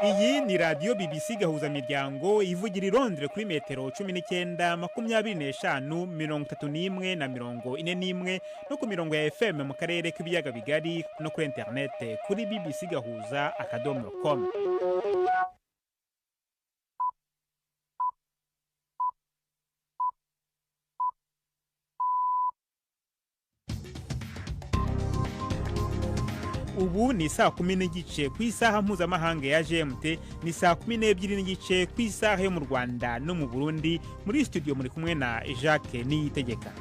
Iyi ni radiyo BBC Gahuzamiryango ivugira i Londres kuri metero 19, 25, 31 na 41, no ku mirongo ya FM mu karere k'ibiyaga bigari, no kuri interinete kuri bbcgahuza.com. Ubu ni saa 10:30 ku isaha mpuzamahanga ya GMT, ni saa 12:30 ku isaha yo mu Rwanda no mu Burundi. Muri studio muri kumwe na Jacques Niyitegeka.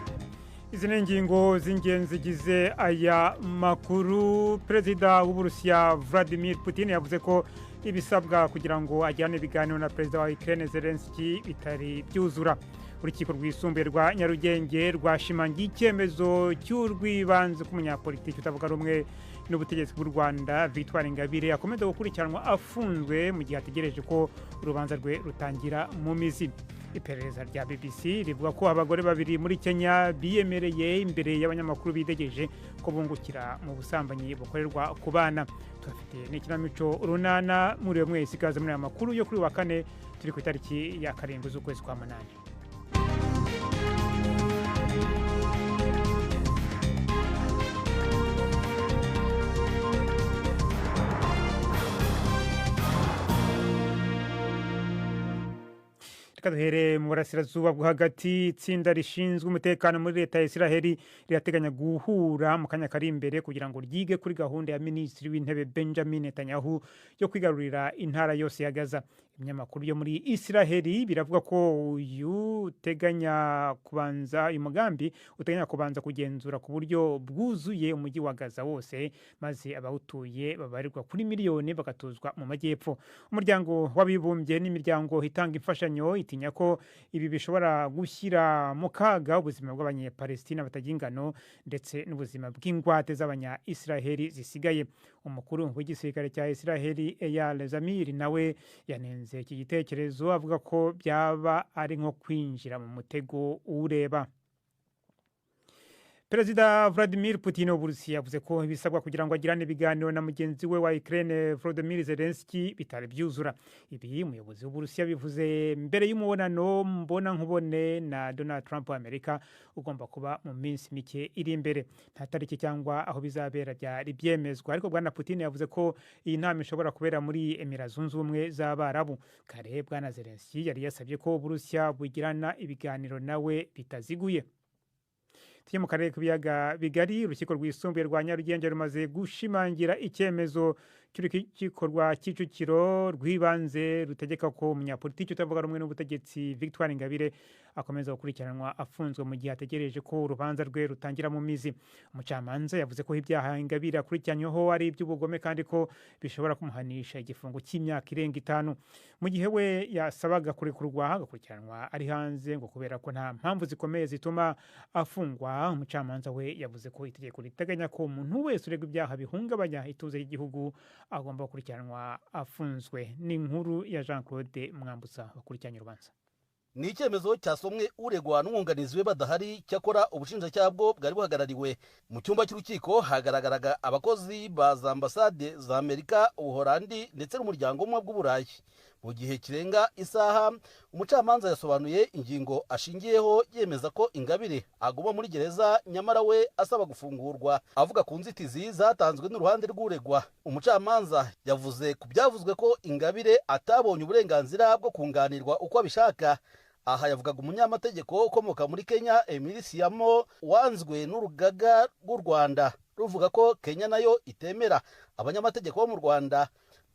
Izi ni ingingo z'ingenzi zigize aya makuru. Perezida w'Uburusiya Vladimir Putin yavuze ko ibisabwa kugira ngo ajyane ibiganiro na perezida wa Ukraine Zelensky bitari byuzura. Urukiko rwisumbuye rwa Nyarugenge rwashimangiye icyemezo cy'urw'ibanze k'umunyapolitiki utavuga rumwe n'ubutegetsi bw'u Rwanda Victoire Ingabire akomeza gukurikiranwa afunzwe mu gihe ategereje ko urubanza rwe rutangira mu mizi. Iperereza rya BBC rivuga ko abagore babiri muri Kenya biyemereye imbere y'abanyamakuru bidegeje ko bungukira mu busambanyi bukorerwa ku bana. Tubafite n'ikinamico Urunana. Muri mwese ikaze muri aya makuru yo kuri wa kane, turi ku itariki ya 7 z'ukwezi kwa 8. Reka duhere mu burasirazuba bwo hagati. Itsinda rishinzwe umutekano muri leta ya Israheli rirateganya guhura mu kanya kari imbere kugira ngo ryige kuri gahunda ya minisitiri w'intebe Benjamin Netanyahu yo kwigarurira intara yose ya Gaza. Ibinyamakuru byo muri Israheli biravuga ko uyu uteganya kubanza uyu mugambi uteganya kubanza kugenzura ku buryo bwuzuye umujyi wa Gaza wose, maze abawutuye babarirwa kuri miliyoni bagatuzwa mu majyepfo. Umuryango w'abibumbye n'imiryango itanga imfashanyo itinya ko ibi bishobora gushyira mu kaga ubuzima bw'abanyepalestina batagira ingano ndetse n'ubuzima bw'ingwate z'abanya-Israheli zisigaye. Umukuru w'igisirikare cya Israheli Eyal Zamir nawe yanenze iki gitekerezo, avuga ko byaba ari nko kwinjira mu mutego ureba. Perezida Vladimir Putin w'Uburusiya yavuze ko ibisabwa kugira ngo agirane ibiganiro na mugenzi we wa Ukraine Volodymyr Zelensky bitari byuzura. Ibi umuyobozi w'Uburusiya bivuze mbere y'umubonano mbona nkubone na Donald Trump wa Amerika ugomba kuba mu minsi mike iri imbere. Nta tariki cyangwa aho bizabera byari byemezwa, ariko Bwana Putin yavuze ko iyi nama ishobora kubera muri Emira Zunze Ubumwe z'Abarabu. Kare Bwana Zelensky yari yasabye ko Uburusiya bugirana ibiganiro nawe bitaziguye. Tujye mu karere k'ibiyaga bigari. Urukiko rwisumbuye rwa Nyarugenge rumaze gushimangira icyemezo cy'urukiko rwa Kicukiro rw'ibanze rutegeka ko umunyapolitiki utavuga rumwe n'ubutegetsi Victoire Ingabire akomeza gukurikiranwa afunzwe mu gihe ategereje ko urubanza rwe rutangira mu mizi. Umucamanza yavuze ko ibyaha Ingabire akurikiranyweho ari iby'ubugome kandi ko bishobora kumuhanisha igifungo cy'imyaka irenga 5, mu gihe we yasabaga kurekurwa agakurikiranwa ari hanze ngo kubera ko nta mpamvu zikomeye zituma afungwa. Umucamanza we yavuze ko itegeko riteganya ko umuntu wese uregwa ibyaha bihungabanya ituze ry'igihugu agomba gukurikiranwa afunzwe. Ni inkuru ya Jean Claude Mwambutsa wakurikiranye urubanza. Ni icyemezo cyasomwe uregwa n'umwunganizi we badahari, cyakora ubushinjacyaha bwo bwari buhagarariwe. Mu cyumba cy'urukiko hagaragaraga abakozi ba za ambasade za Amerika, Ubuholandi ndetse n'umuryango umwe bw'Uburayi. Mu gihe kirenga isaha umucamanza yasobanuye ingingo ashingiyeho yemeza ko Ingabire aguma muri gereza, nyamara we asaba gufungurwa. Avuga ku nzitizi zatanzwe n'uruhande rw'uregwa, umucamanza yavuze ku byavuzwe ko Ingabire atabonye uburenganzira bwo kunganirwa uko abishaka. Aha yavugaga umunyamategeko ukomoka muri Kenya Emily Siamo wanzwe n'urugaga rw'u Rwanda ruvuga ko Kenya nayo itemera abanyamategeko bo mu Rwanda.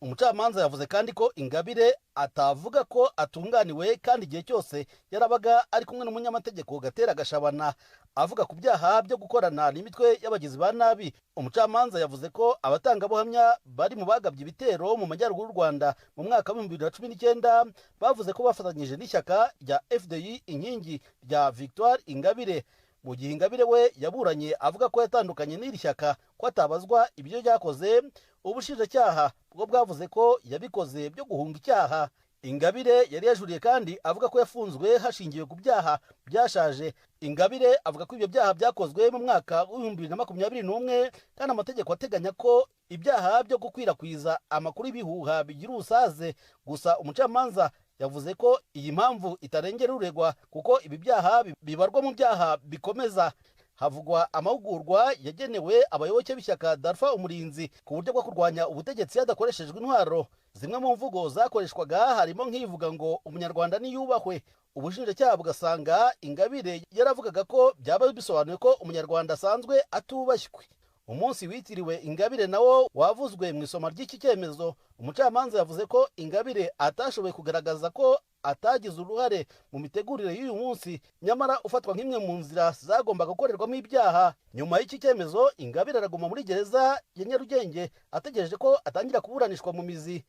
Umucamanza yavuze kandi ko Ingabire atavuga ko atunganiwe kandi igihe cyose yarabaga ari kumwe n'umunyamategeko Gatera Gashabana. Avuga ku byaha byo gukorana n'imitwe y'abagizi ba nabi, umucamanza yavuze ko abatangabuhamya bari mu bagabye ibitero mu majyaruguru y'u Rwanda mu mwaka wa 2019 bavuze ko bafatanyije n'ishyaka rya FDI Inkingi rya Victoire Ingabire, mu gihe Ingabire we yaburanye avuga ko yatandukanye n'iri shyaka, ko atabazwa ibyo ryakoze. Ubushinjacyaha bwo bwavuze ko yabikoze byo guhunga icyaha. Ingabire yari yajuriye kandi avuga ko yafunzwe hashingiwe ku byaha byashaje. Ingabire avuga ko ibyo byaha byakozwe mu mwaka w'2021, kandi amategeko ateganya ko ibyaha byo gukwirakwiza amakuru y'ibihuha bigira ubusaze. Gusa umucamanza yavuze ko iyi mpamvu itarengera uregwa, kuko ibi byaha bibarwa mu byaha bikomeza. Havugwa amahugurwa yagenewe abayoboke b'ishyaka Darfa Umurinzi ku buryo bwo kurwanya ubutegetsi hadakoreshejwe intwaro. Zimwe mu mvugo zakoreshwaga harimo nk'ivuga ngo umunyarwanda niyubahwe. Ubushinjacyaha bugasanga Ingabire yaravugaga ko byaba bisobanuye ko umunyarwanda asanzwe atubashywe. Umunsi witiriwe Ingabire nawo wavuzwe mu isoma ry'iki cyemezo. Umucamanza yavuze ko Ingabire atashoboye kugaragaza ko atagize uruhare mu mitegurire y'uyu munsi, nyamara ufatwa nk'imwe mu nzira zagombaga gukorerwamo ibyaha. Nyuma y'iki cyemezo, Ingabire araguma muri gereza ya Nyarugenge ategereje ko atangira kuburanishwa mu mizi.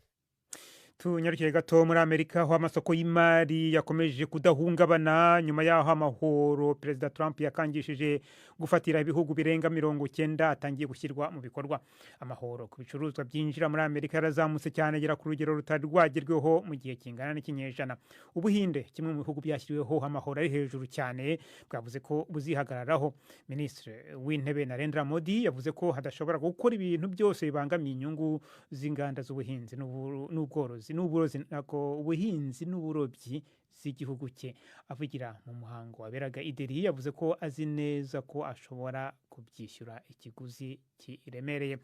Tunyarukire gato muri Amerika, aho amasoko y'imari yakomeje kudahungabana nyuma y'aho amahoro Perezida Trump yakangishije gufatira ibihugu birenga 90 atangiye gushyirwa mu bikorwa. Amahoro ku bicuruzwa byinjira muri Amerika yarazamutse cyane, agera ku rugero rutari rwagerweho mu gihe kingana n'ikinyejana. Ubuhinde, kimwe mu bihugu byashyiriweho amahoro ari hejuru cyane, bwavuze ko buzihagararaho. Minisitiri w'Intebe Narendra Modi yavuze ko hadashobora gukora ibintu byose bibangamiye inyungu z'inganda z'ubuhinzi n'ubworozi n'uburozi, nako ubuhinzi n'uburobyi z'igihugu cye. Avugira mu muhango waberaga i Delhi, yavuze ko azi neza ko ashobora kubyishyura ikiguzi kiremereye.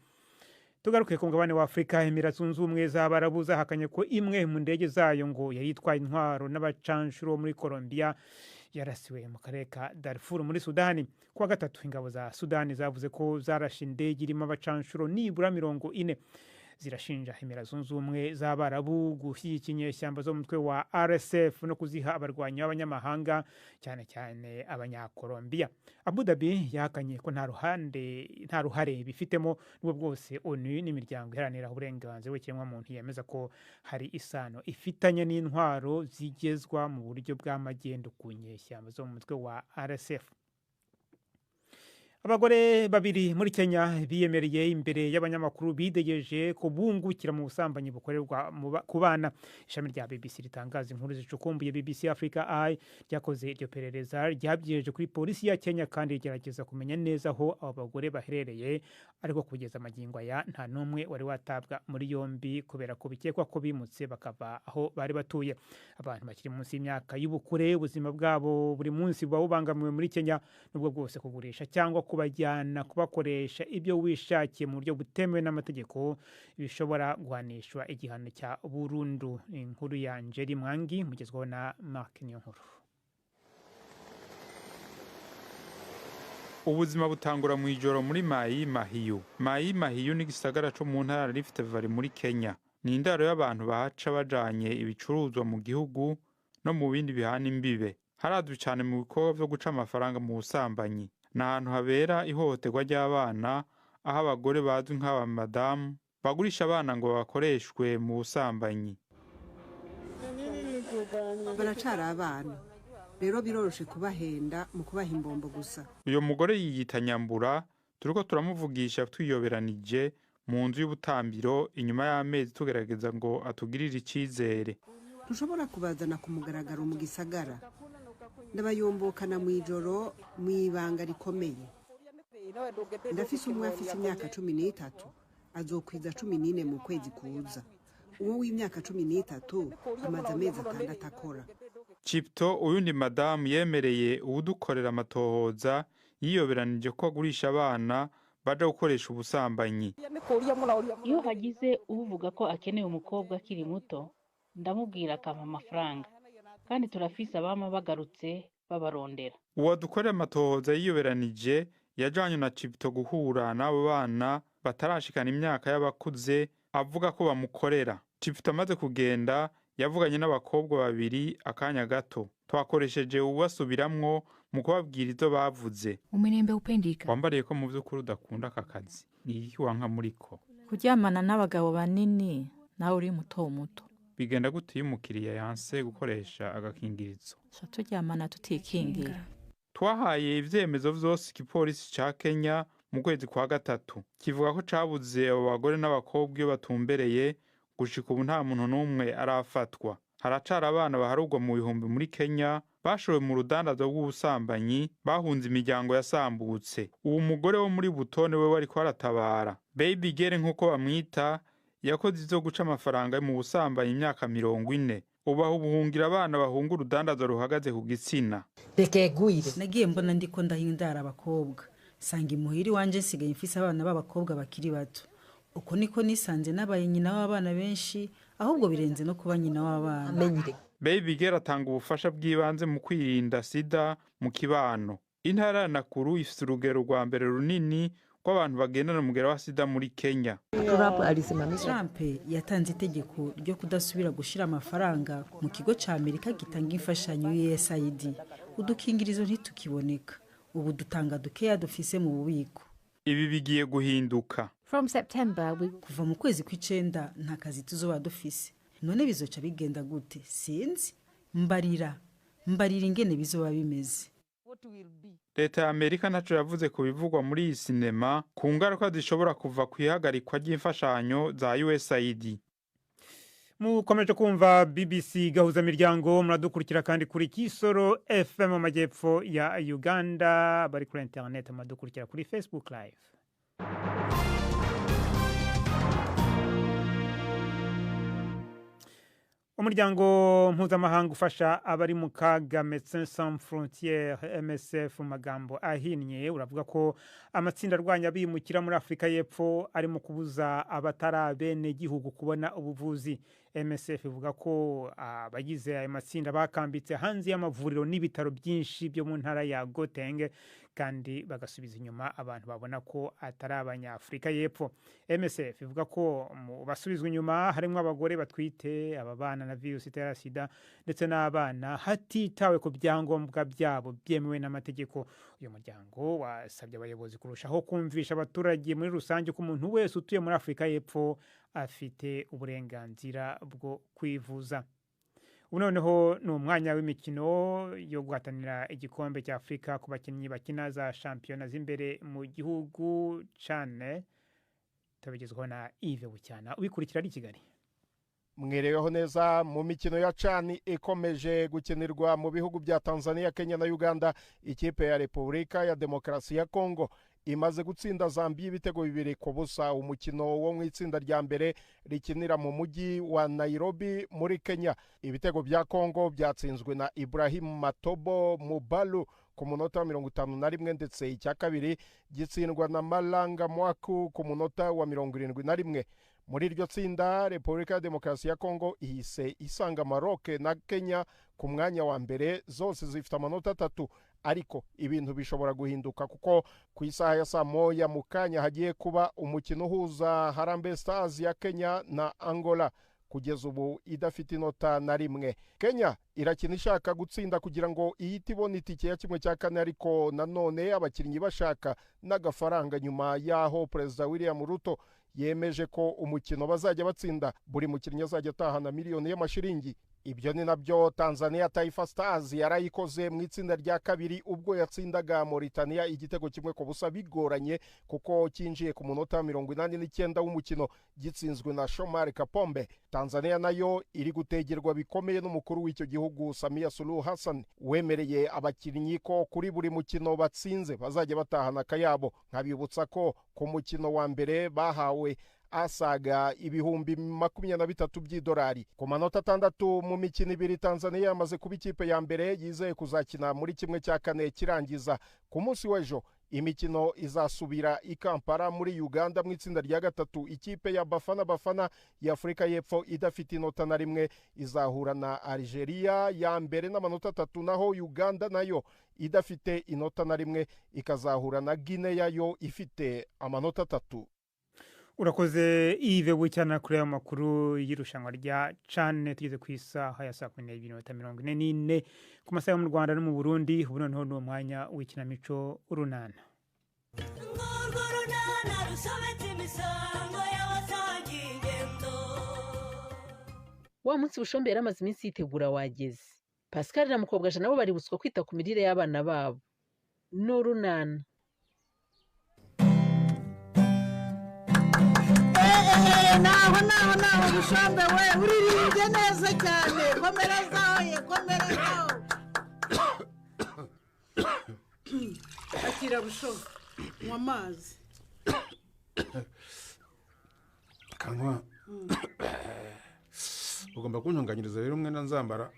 Tugaruke ku mugabane wa Afurika. Emira Zunze Ubumwe z'Abarabu zahakanye ko imwe mu ndege zayo ngo yari itwaye intwaro n'abacanshuro muri Colombia yarasiwe mu karere ka Darfur muri Sudani. Kuwa gatatu, ingabo za Sudani zavuze ko zarashe indege irimo abacanshuro nibura 40. Zirashinja Emira Zunze Ubumwe z'Abarabu gushyigikira inyeshyamba zo mu mutwe wa RSF no kuziha abarwanyi b'abanyamahanga, cyane cyane Abanyakolombiya. Abu Dhabi yahakanye ko nta ruhande, nta ruhare bifitemo, nubwo bwose ONU n'imiryango iharanira uburenganzira bw'ikiremwamuntu yemeza ko hari isano ifitanye n'intwaro zigezwa mu buryo bw'amagendo ku nyeshyamba zo mu mutwe wa RSF. Abagore babiri muri Kenya biyemereye imbere y'abanyamakuru bidegeje ko bungukira mu busambanyi bukorerwa ku bana. Ishami rya BBC ritangaza inkuru zicukumbuye, BBC Africa Eye, ryakoze iryo perereza ryabyeje kuri polisi ya Kenya, kandi rigerageza kumenya neza aho abo bagore baherereye, ariko kugeza amagingo aya nta n'umwe wari watabwa muri yombi kubera ko bikekwa ko bimutse bakava aho bari batuye. Abantu bakiri munsi y'imyaka y'ubukure, ubuzima bwabo buri munsi buba bubangamiwe muri Kenya, nubwo bwose kugurisha cyangwa kubajyana kubakoresha ibyo wishakiye mu buryo butemewe n'amategeko bishobora guhanishwa igihano cya burundu. Inkuru ya Njeri Mwangi mugezweho na Mark Niyonkuru. Ubuzima butangura mu ijoro muri Mayi Mahiyu. Mayi Mahiyu ni igisagara co mu ntara Rift Valley muri Kenya. Ni indaro y'abantu bahaca bajanye ibicuruzwa mu gihugu no mu bindi bihana imbibe. Harazwi cane mu bikorwa vyo guca amafaranga mu busambanyi. Ni ahantu habera ihohoterwa ry'abana, aho abagore bazwi nk'abamadamu bagurisha abana ngo bakoreshwe mu busambanyi. Baracari abana, rero biroroshe kubahenda mu kubaha imbombo gusa. Uyo mugore yiyita Nyambura. Turiko turamuvugisha twiyoberanije mu nzu y'ubutambiro inyuma y'amezi tugerageza ngo atugirire icizere. Ntushobora kubazana ku mugaragaro mu gisagara. Ndabayombokana mu ijoro mu ibanga rikomeye. Ndafise umwe afise imyaka 13, azokwiza 14 mu kwezi kuza. Uwo w'imyaka 13 amaze amezi 6 akora. Chipto, uyundi madamu yemereye uwudukorera amatohoza, yiyoberanije ko agurisha abana baja gukoresha ubusambanyi. Iyo hagize uvuga ko akeneye umukobwa akiri muto, ndamubwira akampa amafaranga, kandi turafise abama bagarutse babarondera. Uwadukorera amatohoza yiyoberanije yajanye na Chipto guhura n'abo bana batarashikana imyaka y'abakuze avuga ko bamukorera. Chipto amaze kugenda yavuganye n'abakobwa babiri akanya gato. Twakoresheje ubasubiramwo mu kubabwira ivyo bavuze. Umirembe upendika. Wambariye ko mu vy'ukuri udakunda aka kazi. Ni iki wanka muriko? Kuryamana n'abagabo banini nawe uri muto muto. Bigenda gute iyo umukiriya yanse gukoresha agakingirizo? Ca turyamana tutikingira. Twahaye ivyemezo vyose igipolisi ca Kenya mu kwezi kwa gatatu. Kivuga ko cabuze abo bagore n'abakobwa iyo batumbereye. Gushika ubu nta muntu n'umwe arafatwa. Haracara abana baharugwa mu bihumbi muri Kenya bashowe mu rudandazo rw'ubusambanyi, bahunze imiryango yasambutse. Uwo mugore wo muri Butone we ariko aratabara. Baby Girl nk'uko bamwita, yakoze ivyo guca amafaranga mu busambanyi imyaka 40. Ubu aho ubuhungira abana bahunga urudandazo ruhagaze ku gitsina. Nagiye mbona ndiko ndahindara abakobwa, sanga imuhiri wanje nsigaye mfise abana b'abakobwa bakiri bato. Uko niko nisanze nabaye nyina w'abana benshi, ahubwo birenze no kuba nyina w'abana. Baby Girl atanga ubufasha bw'ibanze mu kwirinda sida mu kibano. Intara ya Nakuru ifise urugero rwa mbere runini rw'abantu bagendana umugera wa sida muri Kenya. Trump yatanze itegeko ryo kudasubira gushira amafaranga mu kigo ca Amerika gitanga imfashanyo USAID. Udukingirizo ntitukiboneka, ubu dutanga dukeya dufise mu bubiko. Ibi bigiye guhinduka. Kuva mu kwezi kw'icenda nta kazi tuzoba dufise. None bizoca bigenda gute? Sinzi. Mbarira ingene bizoba bimeze. Leta ya Amerika ntaco yavuze ku bivugwa muri iyi sinema ku ngaruka zishobora kuva ku ihagarikwa ry'imfashanyo za USAID. Mukomeje kumva BBC Gahuza Miryango, muradukurikira kandi kuri Kisoro FM mu majyepfo ya Uganda, bari kuri internet muradukurikira kuri Facebook Live. Umuryango mpuzamahanga ufasha abari mu kaga Médecins Sans Frontières MSF mu magambo ahinnye uravuga ko amatsinda arwanya abimukira muri Afurika y'Epfo arimo kubuza abatari abenegihugu kubona ubuvuzi. MSF ivuga ko abagize ayo matsinda bakambitse hanze y'amavuriro n'ibitaro byinshi byo mu ntara ya Gauteng, kandi bagasubiza inyuma abantu babona ko atari abanyafurika y'Epfo. MSF ivuga ko mu basubizwa inyuma harimo abagore batwite, ababana na virusi itera sida ndetse n'abana, hatitawe ku byangombwa byabo byemewe n'amategeko. Uyu muryango wasabye abayobozi kurushaho kumvisha abaturage muri rusange ko umuntu wese utuye muri Afurika y'Epfo afite uburenganzira bwo kwivuza. Ubu noneho ni umwanya w'imikino yo guhatanira igikombe cya Afurika ku bakinnyi bakina za shampiyona z'imbere mu gihugu cane, tubigezwaho na Yves Bucyana ubikurikira ari i Kigali. Mwireweho neza. Mu mikino ya cani ikomeje gukinirwa mu bihugu bya Tanzania, Kenya na Uganda, ikipe ya Repubulika ya Demokarasi ya Kongo imaze gutsinda Zambia ibitego 2-0. Umukino wo mu itsinda rya mbere rikinira mu mujyi wa Nairobi muri Kenya. Ibitego bya Kongo byatsinzwe na Ibrahim Matobo Mubalu ku munota wa 51, ndetse icya kabiri gitsindwa na Malanga Mwaku ku munota wa 71. Muri iryo tsinda Repubulika ya Demokarasi ya Kongo ihise isanga Maroc na Kenya ku mwanya wa mbere, zose zifite amanota 3. Ariko ibintu bishobora guhinduka kuko ku isaha ya saa 1 mu kanya hagiye kuba umukino uhuza Harambee Stars ya Kenya na Angola, kugeza ubu idafite inota na rimwe. Kenya irakina ishaka gutsinda kugira ngo ihite ibona itike ya 1/4, ariko nanone abakinnyi bashaka n'agafaranga nyuma yaho Perezida William Ruto yemeje ko umukino bazajya batsinda buri mukinnyi azajya atahana miliyoni y'amashiringi. Ibyo ni nabyo Tanzania Taifa Stars yarayikoze mu itsinda rya kabiri ubwo yatsindaga Mauritania igitego 1-0 bigoranye, kuko cyinjiye ku munota 89 w'umukino gitsinzwe na Shomari Kapombe. Tanzania nayo iri gutegerwa bikomeye n'umukuru w'icyo gihugu Samia Suluhu Hassan, wemereye abakinnyi ko kuri buri mukino batsinze bazajya batahana akayabo. Nkabibutsa ko ku mukino wa mbere bahawe asaga 23,000 by'idolari. Ku manota 6 mu mikino 2 Tanzania yamaze kuba ikipe ya mbere yizeye kuzakina muri 1/4 kirangiza. Ku munsi w'ejo imikino izasubira i Kampala muri Uganda mu itsinda rya gatatu. Ikipe ya Bafana Bafana ya Afurika y'Epfo idafite inota na rimwe izahura na Algeria ya mbere n'amanota 3, naho Uganda nayo idafite inota na rimwe ikazahura na Guinea yo ifite amanota 3. Urakoze Yves Bucyana kuri ayo makuru y'irushanwa rya CHAN. Tugeze ku isaha ya saa 12:44 ku masaha yo mu Rwanda no mu Burundi. Ubu noneho ni umwanya w'ikinamico Urunana. Wa munsi Bushombe yari amaze iminsi yitegura wageze. Pascal na Mukobwajana nabo baributswa kwita ku mirire y'abana babo. N'urunana. Naho naho naho Bushombe we uririmbye neza Cyane, komerezaho ye, komerezaho. Akira Busho, nywa amazi. Kankwa, ugomba kuntunganyiriza rero umwenda nzambara,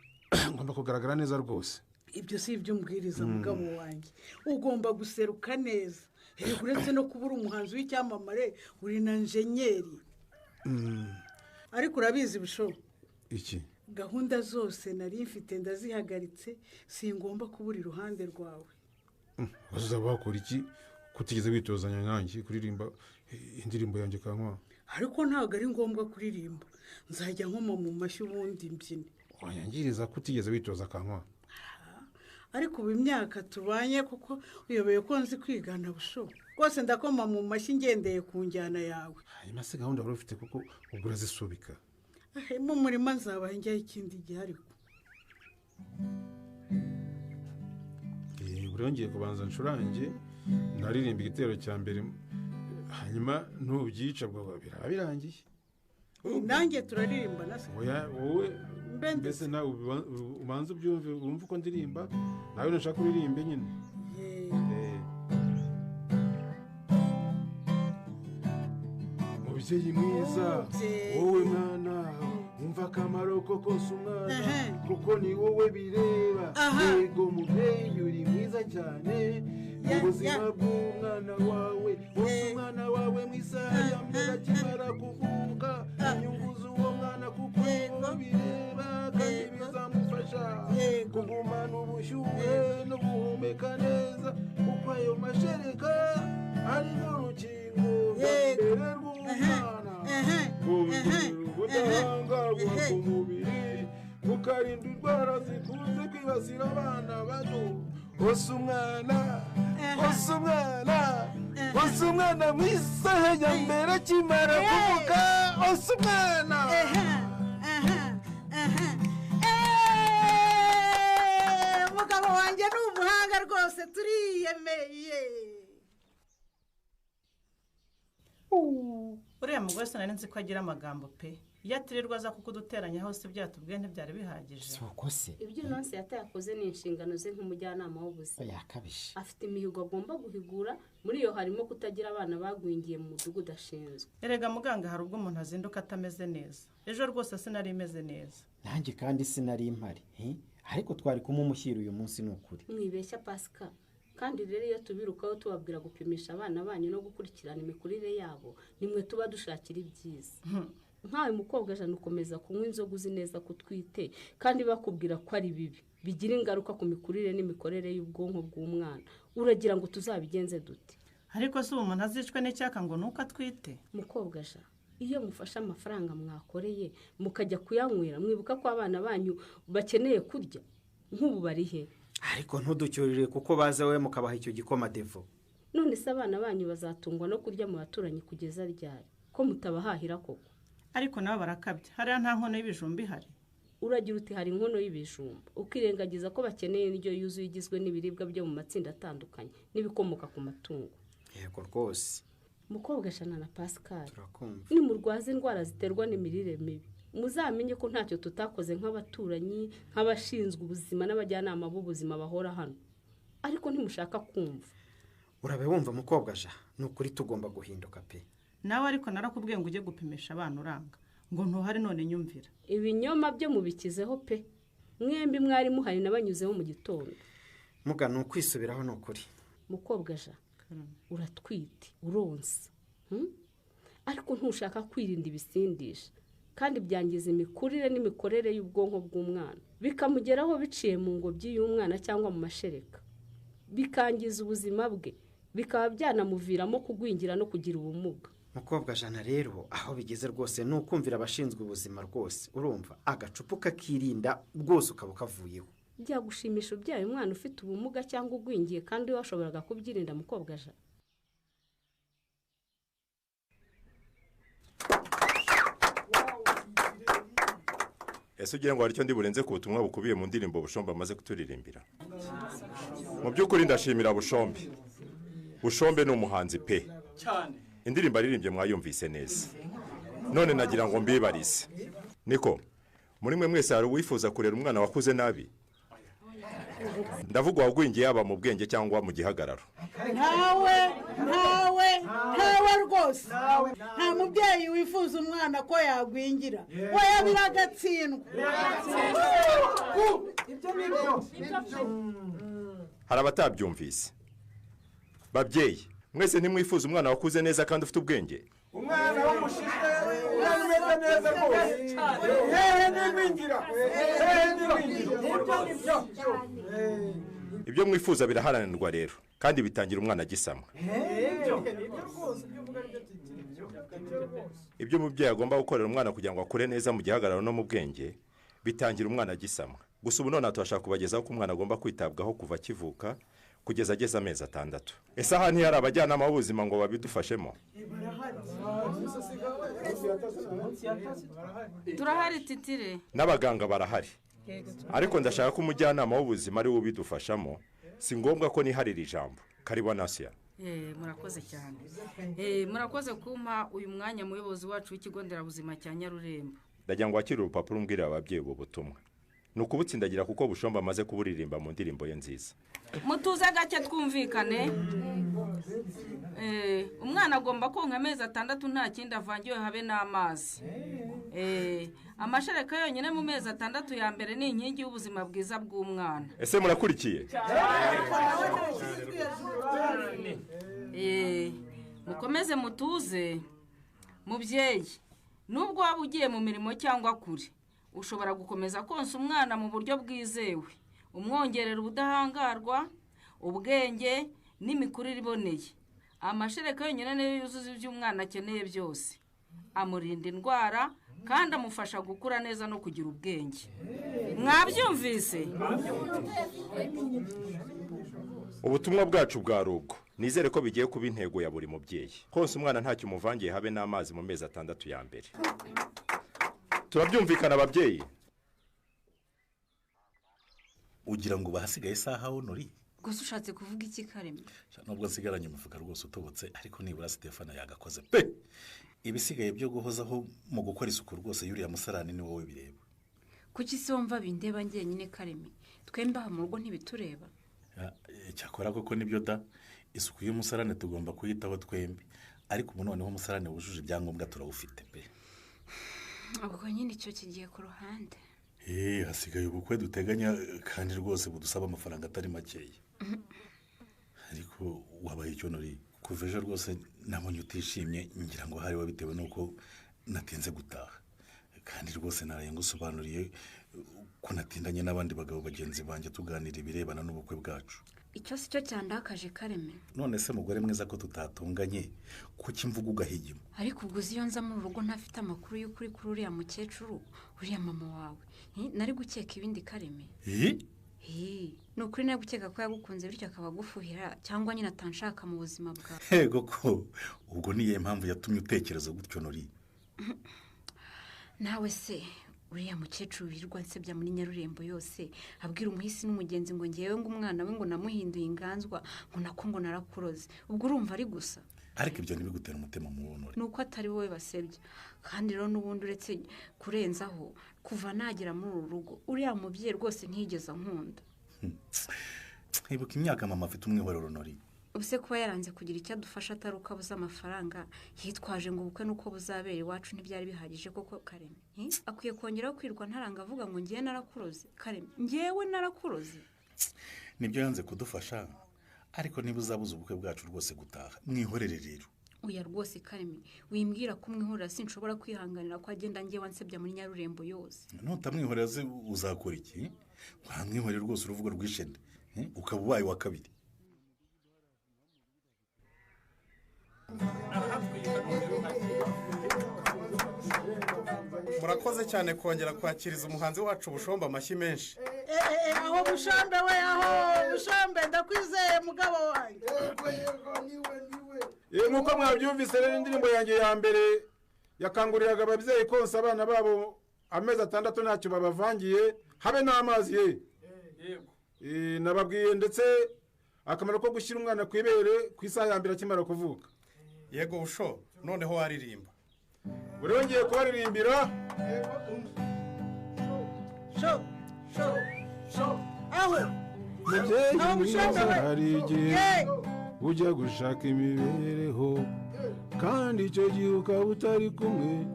ngomba kugaragara neza rwose. Ibyo si ibyo umbwiriza mugabo wanjye, ugomba guseruka neza. Erega uretse no kuba uri umuhanzi w'icyamamare, uri na njenyeri. Ariko urabizi Busho? Iki? Gahunda zose nari mfite ndazihagaritse, singomba kubura iruhande rwawe. Uzaba wakora iki kutigeze witozanya nanjye kuririmba indirimbo yanjye Kankwa? Ariko ntabwo ari ngombwa kuririmba, nzajya nkoma mu mashyi ubundi mbyine. Wanyangiriza kutigeze witoza Kankwa? Ariko ubu imyaka tubanye kuko uyobeye ko nzi kwigana Busho, rwose ndakoma mu mashyi ngendeye ku njyana yawe. Hanyuma se gahunda wari ufite kuko ubwo urazisubika? Mu murima nzaba njyaho ikindi gihe. Ariko burongeye kubanza ncurange naririmba igitero cya mbere, hanyuma ntubyica bwo biraba birangiye. Nanjye turaririmba na se? Oya, wowe mbese nawe ubanza ubyumve, wumve uko ndirimba, nawe nushaka uririmbe nyine. Mubyeyi mwiza, wowe mwana, umva akamaro ko konsa umwana, kuko ni wowe bireba. Yego mubyeyi uri mwiza cyane mu buzima bw'umwana wawe. Wonsa umwana wawe mu isaha ya mbere akimara kuvuka, inyungu z'uwo mwana kuko ni wowe bireba, kandi bizamufasha kugumana ubushyuhe no guhumeka neza, kuko ayo mashereka arimo urukingo rwa mbere rw'umwana, kongera ubudahangarwa ku mubiri, bukarinda indwara zikunze kwibasira abana bato. Onsa umwana, onsa umwana, onsa umwana mu isaha ya mbere akimara kuvuka, onsa umwana. Umugabo wanjye ni umuhanga rwose, turiyemeye. Uriya mugore sinari nzi ko agira amagambo pe. Iyo atirirwa aza kukuduteranya hose byatubwiye ntibyari bihagije. Soko se. Ibyo Nonse yatayakoze ni inshingano ze nk'umujyanama w'ubuzima. Yakabije. Afite imihigo agomba guhigura, muri iyo harimo kutagira abana bagwingiye mu mudugudu ashinzwe. Erega muganga, hari ubwo umuntu azinduka atameze neza. Ejo rwose sinari meze neza. Nanjye kandi sinari impari, ariko twari kumumushyira uyu munsi ni ukuri. Mwibeshya Pascal. Kandi rero iyo tubirukaho tubabwira gupimisha abana banyu no gukurikirana imikurire yabo, nimwe tuba dushakira ibyiza. Nkawe mukobwa Jana, ukomeza kunywa inzoga uzi neza kutwite, kandi bakubwira ko ari bibi, bigira ingaruka ku mikurire n'imikorere y'ubwonko bw'umwana. Uragira ngo tuzabigenze dute? Ariko si umuntu azicwe n'icyaka ngo nuko atwite? Mukobwa Jana, iyo mufashe amafaranga mwakoreye mukajya kuyanywera, mwibuka ko abana banyu bakeneye kurya. Nk'ubu bari he? Ariko ntuducyurire kuko baza we mukabaha icyo gikoma devo. None se abana banyu bazatungwa no kurya mu baturanyi kugeza ryari? Ko mutabahahira koko? Ariko nabo barakabya, hariya nta nkono y'ibijumba ihari. Uragira uti hari inkono y'ibijumba, ukirengagiza ko bakeneye indyo yuzuye igizwe n'ibiribwa byo mu matsinda atandukanye n'ibikomoka ku matungo. Yego rwose. Mukobwa Jana na Pascal, turakumva. Nimurwaza indwara ziterwa n'imirire mibi, muzamenye ko ntacyo tutakoze nk'abaturanyi, nk'abashinzwe ubuzima n'abajyanama b'ubuzima bahora hano. Ariko ntimushaka kumva. Urabe wumva mukobwa Ja, ni ukuri tugomba guhinduka pe. Nawe ariko narakubwiye ngo ujye gupimisha abana uranga, ngo ntuhari none nyumvira. Ibinyoma byo mubikizeho pe. Mwembi mwari muhari nabanyuzeho mu gitondo. Muga ni ukwisubiraho ni ukuri. Mukobwa Ja, uratwite, uronsa. Ariko ntushaka kwirinda ibisindisha, kandi byangiza imikurire n'imikorere y'ubwonko bw'umwana, bikamugeraho biciye mu ngobyi y'umwana cyangwa mu mashereka, bikangiza ubuzima bwe, bikaba byanamuviramo kugwingira no kugira ubumuga. Mukobwa Jana rero, aho bigeze rwose ni ukumvira abashinzwe ubuzima rwose. Urumva agacupa kakirinda rwose ukaba ukavuyeho. Byagushimisha ubyaye umwana ufite ubumuga cyangwa ugwingiye kandi washoboraga kubyirinda mukobwa Jana? Ese ugira ngo hari icyo ndi burenze ku butumwa bukubiye mu ndirimbo Bushombe amaze kuturirimbira? Mu by'ukuri ndashimira Bushombe. Bushombe ni umuhanzi pe. Cyane. Indirimbo aririmbye mwayumvise neza. None nagira ngo mbibarize. Niko, Muri mwe mwese hari uwifuza kurera umwana wakuze nabi? Ndavuga wagwingiye yaba mu bwenge cyangwa mu gihagararo. Ntawe, ntawe, ntawe rwose. Nta mubyeyi wifuza umwana ko yagwingira. Oya, biragatsindwa. Hari abatabyumvise. Babyeyi, mwese ntimwifuza umwana wakuze neza kandi ufite ubwenge? Umwana w'umushishe, umwana umeze neza rwose. Hehe n'igwingira, hehe n'igwingira. Ibyo mwifuza biraharanirwa rero, kandi bitangira umwana agisamwa. Ibyo umubyeyi agomba gukorera umwana kugira ngo akure neza mu gihagararo no mu bwenge, bitangira umwana agisamwa. Gusa ubu none turashaka kubagezaho ko umwana agomba kwitabwaho kuva akivuka kugeza ageze amezi 6. Ese aha ntihari abajyanama b'ubuzima ngo babidufashemo? Turahari Titire. N'abaganga barahari. Ariko ndashaka ko umujyanama w'ubuzima ari we ubidufashamo. Si ngombwa ko niharira ijambo. Karibu Nasia. Murakoze cyane. Murakoze kumpa uyu mwanya muyobozi wacu w'ikigo nderabuzima cya Nyarurembo. Ndagira ngo wakire urupapuro umbwirira ababyeyi ubu butumwa. Ni ukubutsindagira kuko Bushombe amaze kuburirimba mu ndirimbo ye nziza. Mutuze gake twumvikane. Umwana agomba konka amezi 6 nta kindi avangiwe habe n'amazi. Amashereka yonyine mu mezi 6 ya mbere ni inkingi y'ubuzima bwiza bw'umwana. Ese murakurikiye? Mukomeze mutuze. Mubyeyi, nubwo waba ugiye mu mirimo cyangwa kure, ushobora gukomeza konsa umwana mu buryo bwizewe, umwongerera ubudahangarwa, ubwenge n'imikurire iboneye. Amashereka yonyine niyo yuzuza ibyo umwana akeneye byose, amurinda indwara kandi amufasha gukura neza no kugira ubwenge. Mwabyumvise? Ubutumwa bwacu bwa rugo. Nizere ko bigiye kuba intego ya buri mubyeyi. Konsa umwana ntacyo umuvangiye habe n'amazi mu mezi 6 ya mbere. Turabyumvikana ababyeyi? Ugira ngo bahasigaye isaha Honori? Gusa ushatse kuvuga iki Kareme? Nubwo nsigaranye umufuka rwose utobotse, ariko nibura Stefano yagakoze pe. Ibisigaye byo guhozaho mu gukora isuku rwose yuriya musarani ni wowe bireba. Kuki se wumva bindeba njyenyine Kareme? Twembe aha mu rugo ntibitureba. Cyakora koko nibyo da, isuku y'umusarane tugomba kuyitaho twembi, ariko ubu noneho umusarane wujuje ibyangombwa turawufite pe. Ubwo nyine icyo kigiye ku ruhande. Hasigaye ubukwe duteganya kandi rwose budusaba amafaranga atari makeya. Ariko wabaye icyo Nori, kuva ejo rwose nabonye utishimye, ngira ngo hari bitewe nuko natinze gutaha. Kandi rwose naraye ngusobanuriye ko natindanye n'abandi bagabo bagenzi banjye tuganira ibirebana n'ubukwe bwacu. Icyo si cyo cyandakaje Kareme. None se mugore mwiza ko tutatunganye, kuki mvuga ugahigima? Ariko ubwo uzi iyo nza mu rugo ntafite amakuru y'ukuri kuri uriya mukecuru, uriya mama wawe, nari gukeka ibindi Kareme. Ni ukuri nari gukeka ko yagukunze bityo akaba agufuhira, cyangwa nyine atanshaka mu buzima bwawe. Yego ko ubwo niyo mpamvu yatumye utekereza gutyo Nori. Nawe se uriya mukecuru wirirwa nsebya muri Nyarurembo yose, abwira umuhisi n'umugenzi ngo ngewe ngo umwana we ngo namuhinduye inganzwa, ngo nako ngo narakuroze. Ubwo urumva ari gusa? Ariko ibyo ntibigutera umutima mubi. Nuko atari wowe basebya. Kandi rero n'ubundi uretse kurenzaho, kuva nagera muri uru rugo uriya mubyeyi rwose ntiyigeze ankunda. Ibuka imyaka mama afite umwihorero Nori. Ubuse kuba yaranze kugira icyo adufasha atari uko abuze amafaranga, yitwaje ngo ubukwe nuko buzabera iwacu ntibyari bihagije koko Kareme. Akwiye kongeraho kwirwa ntaranga avuga ngo ngewe narakuroze. Kareme, ngewe narakuroze. Nibyo yanze kudufasha, ariko niba uzabuze ubukwe bwacu rwose gutaha, mwihorere rero. Oya rwose Kareme, wimbwira ko umwihorera sinshobora kwihanganira ko agenda ngewe ansebya muri Nyarurembo yose. Nutamwihorera se uzakora iki? Wamwihorera rwose uruvugo rwishende, ukaba ubaye wa kabiri. Murakoze cyane kongera kwakiriza umuhanzi wacu Bushombe amashyi menshi. Aho Bushombe we, aho Bushombe ndakwizeye mugabo wanjye. Nkuko mwabyumvise rero, indirimbo yanjye ya mbere yakanguriraga ababyeyi konsa abana babo amezi 6 ntacyo babavangiye habe n'amazi ye. Nababwiye ndetse akamaro ko gushyira umwana ku ibere ku isaha ya mbere akimara kuvuka. Yego Busho, noneho waririmba. Urongeye kubaririmbira. Sho sho sho aho. Mubyeyi mwiza, hari igihe ujya gushaka imibereho, kandi icyo gihe ukaba utari kumwe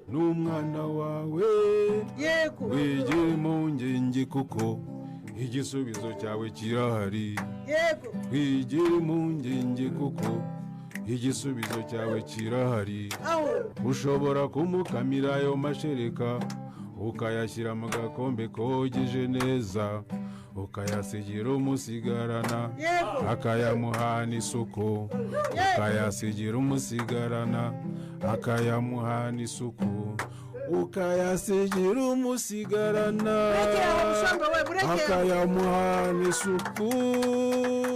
n'umwana wawe. Yego. Wigire impungenge kuko igisubizo cyawe kirahari. Yego. Wigire impungenge kuko igisubizo cyawe kirahari. Aho. Ushobora kumukamira ayo mashereka, ukayashyira mu gakombe kogeje neza, ukayasigira umusigarana, akayamuhana isuku. Ukayasigira umusigarana, akayamuhana isuku. Ukayasigira umusigarana, akayamuhana isuku.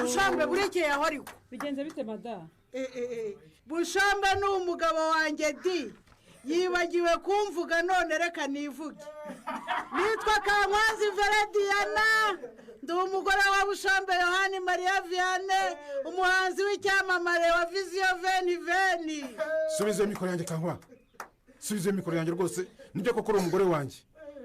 Bushombe, burekeye aho. Ariko bigenze bite, madamu? Bushombe ni umugabo wanjye di. Yibagiwe kumvuga, none reka nivuge. Nitwa Kankwanzi Verediyana, ndi umugore wa Bushombe Yohani Mariya Vianney, umuhanzi w'icyamamare wa Vision 2020. Subiza iyo mikoro yanjye, Kankwa! Subiza iyo mikoro yanjye rwose! Nibyo koko uri umugore wanjye,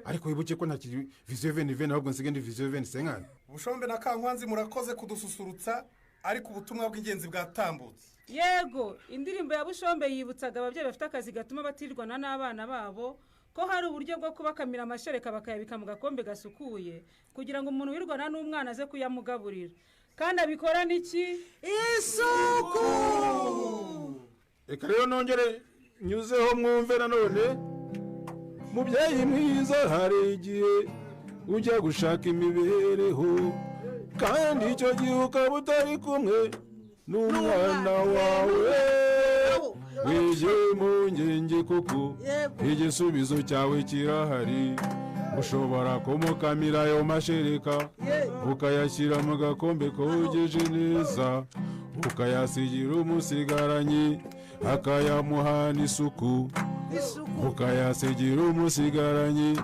ariko wibuke ko ntakiri Vision 2020, ahubwo nsigaye ndi Vision 2050. Bushombe na Kankwanzi, murakoze kudususurutsa, ariko ubutumwa bw'ingenzi bwatambutse. Yego, indirimbo ya Bushombe yibutsaga ababyeyi bafite akazi gatuma batirwana n'abana babo ko hari uburyo bwo kubakamira amashereka, bakayabika mu gakombe gasukuye, kugira ngo umuntu wirwana n'umwana aze kuyamugaburira, kandi abikora n'iki? Isuku. Reka rero nongere nyuzeho mwumve nanone. Mubyeyi mwiza, hari igihe ujya gushaka imibereho, kandi icyo gihe ukaba utari kumwe n'umwana wawe. Wigire impungenge kuko igisubizo cyawe kirahari. Ushobora kumukamira ayo mashereka, ukayashyira mu gakombe kogeje neza, ukayasigira umusigaranyi, akayamuhana isuku. Ukayasigira umusigaranyi,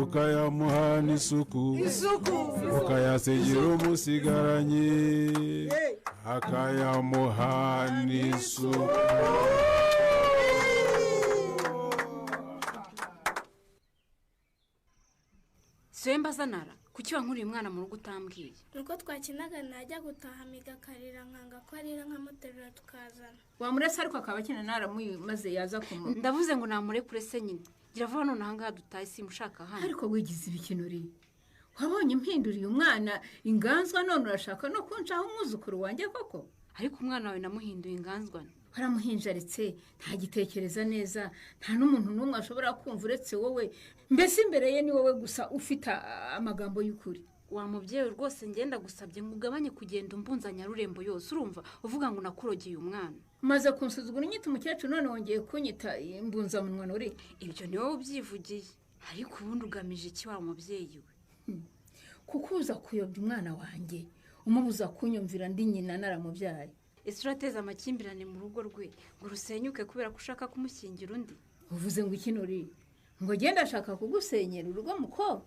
ukayamuhana isuku. Ukayasigira umusigaranyi, akayamuhana isuku. Siwe mbazanara, kuki wankuriye umwana mu rugo utambwiye? Nuko twakinaga, najya gutaha amiga akarira, nkanga ko arira, nkamuterura tukazana. Wamuretse ariko akaba akina naramuye, maze yaza kumu Ndavuze ngo namurekure se nyine. Gira vuba none ahangaha dutahe, simushaka hano. Ariko wigize ibikinuri, wabonye impinduriye umwana inganzwa, none urashaka no kuncaho umwuzukuru wanjye koko? Ariko umwana wawe namuhinduye inganzwa? Waramuhinjaritse, ntagitekereza neza, nta n'umuntu n'umwe ashobora kumva uretse wowe. Mbese imbere ye ni wowe gusa ufite amagambo y'ukuri. Wa mubyeyi, rwose ngenda gusabye ngo ugabanye kugenda umbunzanya rurembo yose, urumva, uvuga ngo nakurogeye umwana. Umaze kunsuzugura unyita umukecuru, none wongeye kunyita imbunzamunwa nuri? Ibyo ni wowe ubyivugiye, ariko ubundi ugamije iki, wa mubyeyi we? Kuko uza kuyobya umwana wanjye, umubuza kunyumvira ndi nyina naramubyaye. Ese urateza amakimbirane mu rugo rwe ngo rusenyuke kubera ko ushaka kumushyingira undi? Uvuze ngo iki, Nuri? Ngo genda ashaka kugusenyera urugo, mukobwa?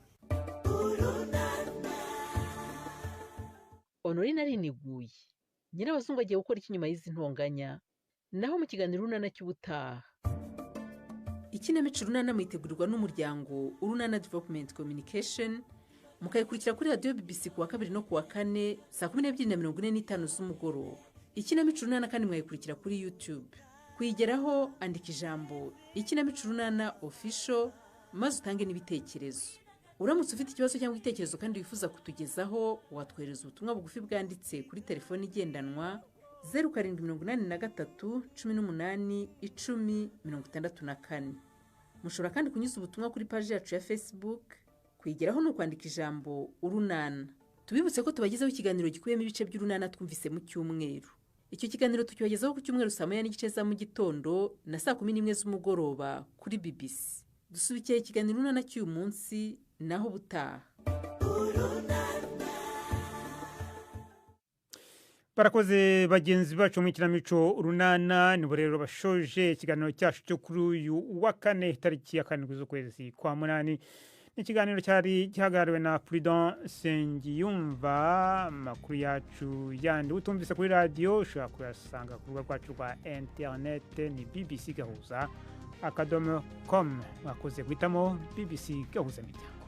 Honorine ariniguye. Nyirabazungu agiye gukora iki nyuma y'izi ntonganya? Naho mu kiganiro Urunana cy'ubutaha. Ikinamico Urunana mwitegurirwa n'umuryango Urunana Development Communication, mukayikurikira kuri radiyo BBC ku wa kabiri no ku wa kane saa 12:45 z'umugoroba. Ikinamico Urunana kandi mwayikurikira kuri YouTube. Kuyigeraho, andika ijambo "Ikinamico Urunana Official", maze utange n'ibitekerezo. Uramutse ufite ikibazo cyangwa igitekerezo kandi wifuza kutugezaho, watwohereza ubutumwa bugufi bwanditse kuri telefoni igendanwa 0783 18 10 64. Mushobora kandi kunyuza ubutumwa kuri paji yacu ya Facebook. Kuyigeraho ni ukwandika ijambo "Urunana". Tubibutse ko tubagezaho ikiganiro gikubiyemo ibice by'Urunana twumvise mu cyumweru. Icyo kiganiro tukibagezaho ku cyumweru saa 1:30 za mu gitondo na saa 11 z'umugoroba kuri BBC. Dusubikiye ikiganiro Urunana cy'uyu munsi, naho ubutaha. Barakoze bagenzi bacu mu ikinamico Urunana. Nibo rero bashoje ikiganiro cyacu cyo kuri uyu wa kane, tariki ya 7 z'ukwezi kwa 8. Ni ikiganiro cyari gihagarariwe na Prudent Sengiyumva. Amakuru yacu yandi utumvise kuri radiyo ushobora kuyasanga ku rubuga rwacu rwa interinete, ni bbcgahuza.com. Mwakoze guhitamo BBC Gahuza Miryango.